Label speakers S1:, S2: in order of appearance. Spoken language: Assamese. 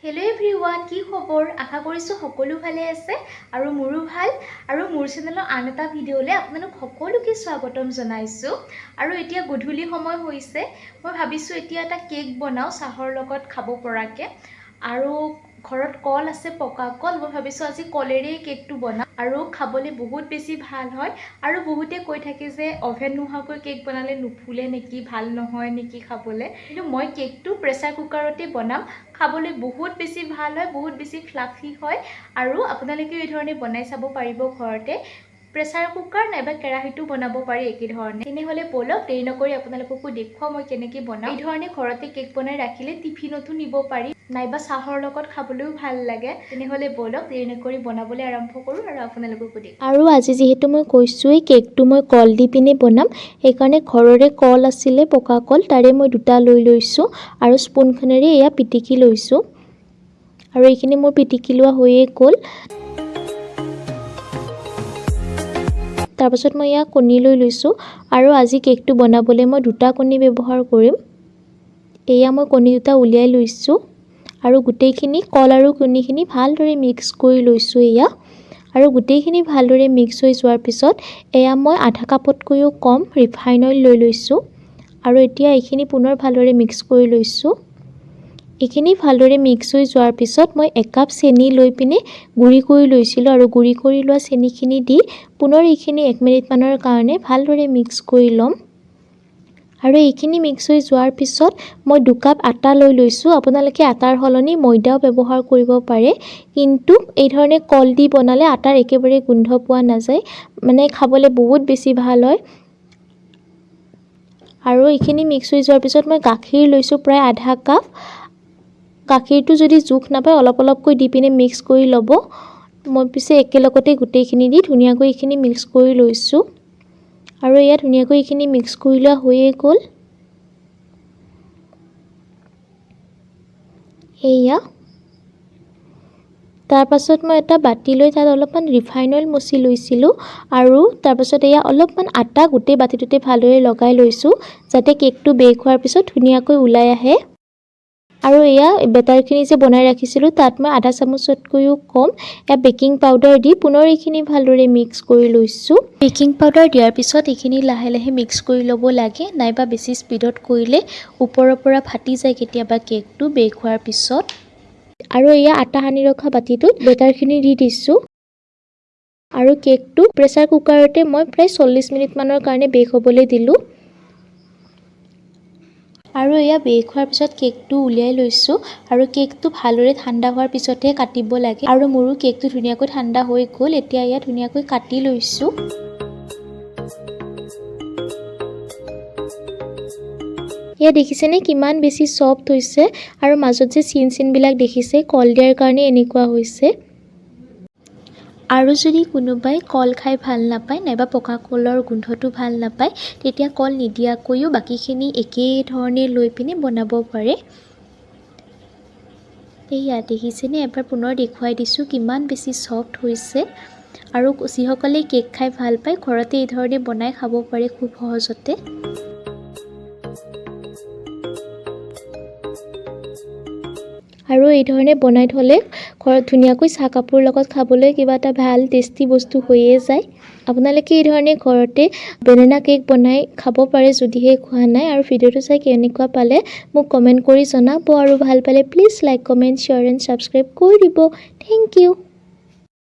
S1: হেল্ল' এভৰিৱান, কি খবৰ? আশা কৰিছোঁ সকলো ভালে আছে আৰু মোৰো ভাল। আৰু মোৰ চেনেলৰ আন এটা ভিডিঅ'লৈ আপোনালোক সকলোকে স্বাগতম জনাইছোঁ। আৰু এতিয়া গধূলি সময় হৈছে। মই ভাবিছোঁ এতিয়া এটা কেক বনাওঁ চাহৰ লগত খাব পৰাকৈ। আৰু ঘৰত কল আছে, পকা কল। মই ভাবিছোঁ আজি কলেৰেই কেকটো বনাওঁ আৰু খাবলৈ বহুত বেছি ভাল হয়। আৰু বহুতে কৈ থাকে যে অভেন নোহোৱাকৈ কেক বনালে নুফুলে নেকি, ভাল নহয় নেকি খাবলৈ। কিন্তু মই কেকটো প্ৰেছাৰ কুকাৰতে বনাম। খাবলৈ বহুত বেছি ভাল হয়, বহুত বেছি ফ্লাফি হয় আৰু আপোনালোকেও এই ধৰণে বনাই চাব পাৰিব ঘৰতে। প্ৰেছাৰ কুকাৰ নাইবা কেৰাহীতো বনাব পাৰি একেধৰণে। তেনেহ'লে ব'লক, দেৰি নকৰি আপোনালোককো দেখুৱাওঁ মই কেনেকৈ বনাওঁ। এই ধৰণে ঘৰতে কেক বনাই ৰাখিলে টিফিনতো নিব পাৰি নাইবা চাহৰ লগত খাবলৈও ভাল লাগে। তেনেহ'লে ব'লক, দেৰি নকৰি বনাবলৈ আৰম্ভ কৰোঁ আৰু আপোনালোককো দেখুৱাওঁ।
S2: আৰু আজি যিহেতু মই কৈছোঁৱেই কেকটো মই কল দি পিনে বনাম, সেইকাৰণে ঘৰৰে কল আছিলে, পকা কল, তাৰে মই দুটা লৈ লৈছোঁ আৰু স্পুনখনেৰে এয়া পিটিকি লৈছোঁ। আৰু এইখিনি মোৰ পিটিকি লোৱা হৈয়ে গ'ল। তাৰপাছত মই এয়া কণী লৈ লৈছোঁ আৰু আজি কেকটো বনাবলৈ মই দুটা কণী ব্যৱহাৰ কৰিম। এয়া মই কণী দুটা উলিয়াই লৈছোঁ আৰু গোটেইখিনি কল আৰু কণীখিনি ভালদৰে মিক্স কৰি লৈছোঁ এয়া। আৰু গোটেইখিনি ভালদৰে মিক্স হৈ যোৱাৰ পিছত এয়া মই আধা কাপতকৈও কম ৰিফাইন অইল লৈ লৈছোঁ আৰু এতিয়া এইখিনি পুনৰ ভালদৰে মিক্স কৰি লৈছোঁ। এইখিনি ভালদৰে মিক্স হৈ যোৱাৰ পিছত মই একাপ চেনি লৈ পিনে গুড়ি কৰি লৈছিলোঁ আৰু গুড়ি কৰি লোৱা চেনিখিনি দি পুনৰ এইখিনি 1 মিনিটমানৰ কাৰণে ভালদৰে মিক্স কৰি ল'ম। আৰু এইখিনি মিক্স হৈ যোৱাৰ পিছত মই 2 কাপ আটা লৈ লৈছোঁ। আপোনালোকে আটাৰ সলনি ময়দাও ব্যৱহাৰ কৰিব পাৰে, কিন্তু এই ধৰণে কল দি বনালে আটাৰ একেবাৰে গোন্ধ পোৱা নাযায়, মানে খাবলৈ বহুত বেছি ভাল হয়। আৰু এইখিনি মিক্স হৈ যোৱাৰ পিছত মই গাখীৰ লৈছোঁ প্ৰায় আধা কাপ। গাখীৰটো যদি জোখ নাপায়, অলপ অলপকৈ দি পিনে মিক্স কৰি ল'ব। মই পিছে একেলগতে গোটেইখিনি দি ধুনীয়াকৈ এইখিনি মিক্স কৰি লৈছোঁ। আৰু এয়া ধুনীয়াকৈ এইখিনি মিক্স কৰি লোৱা হৈয়ে গ'ল এয়া। তাৰপাছত মই এটা বাতি লৈ তাত অলপমান ৰিফাইন অইল মচি লৈছিলোঁ আৰু তাৰপাছত এয়া অলপমান আটা গোটেই বাতিটোতে ভালদৰে লগাই লৈছোঁ, যাতে কেকটো বেক হোৱাৰ পিছত ধুনীয়াকৈ ওলাই আহে। আৰু এয়া বেটাৰখিনি যে বনাই ৰাখিছিলোঁ, তাত মই আধা চামুচতকৈও কম এয়া বেকিং পাউডাৰ দি পুনৰ এইখিনি ভালদৰে মিক্স কৰি লৈছোঁ।
S1: বেকিং পাউডাৰ দিয়াৰ পিছত এইখিনি লাহে লাহে মিক্স কৰি ল'ব লাগে, নাইবা বেছি স্পীডত কৰিলে ওপৰৰ পৰা ফাটি যায় কেতিয়াবা কেকটো বেক হোৱাৰ পিছত।
S2: আৰু এয়া আটা সানি ৰখা বাতিটোত বেটাৰখিনি দি দিছোঁ আৰু কেকটো প্ৰেছাৰ কুকাৰতে মই প্ৰায় 40 মিনিটমানৰ কাৰণে বেক হ'বলৈ দিলোঁ।
S1: আৰু এয়া বেক হোৱাৰ পিছত কেকটো উলিয়াই লৈছোঁ আৰু কেকটো ভালদৰে ঠাণ্ডা হোৱাৰ পিছতহে কাটিব লাগে। আৰু মোৰো কেকটো ধুনীয়াকৈ ঠাণ্ডা হৈ গ'ল। এতিয়া এয়া ধুনীয়াকৈ কাটি লৈছোঁ।
S2: এয়া দেখিছেনে কিমান বেছি চফ্ট হৈছে আৰু মাজত যে চিন চিনবিলাক দেখিছে, কল দিয়াৰ কাৰণে এনেকুৱা হৈছে।
S1: আৰু যদি কোনোবাই কল খাই ভাল নাপায় নাইবা পকা কলৰ গোন্ধটো ভাল নাপায়, তেতিয়া কল নিদিয়াকৈও বাকীখিনি একেধৰণে লৈ পিনে বনাব পাৰে। এইয়া দেখিছেনে, এবাৰ পুনৰ দেখুৱাই দিছোঁ কিমান বেছি চফ্ট হৈছে। আৰু যিসকলে কেক খাই ভাল পায়, ঘৰতে এই ধৰণে বনাই খাব পাৰে খুব সহজতে।
S2: আৰু এই ধৰণে বনাই থ'লে ঘৰত ধুনীয়াকৈ চাহ কাপৰ লগত খাবলৈ কিবা এটা ভাল টেষ্টি বস্তু হৈয়ে যায়। আপোনালোকে এই ধৰণে ঘৰতে বেনানা কেক বনাই খাব পাৰে যদিহে খোৱা নাই। আৰু ভিডিঅ'টো চাই কেনেকুৱা পালে মোক কমেণ্ট কৰি জনাব আৰু ভাল পালে please like, comment, share and subscribe কৰি দিব। Thank you.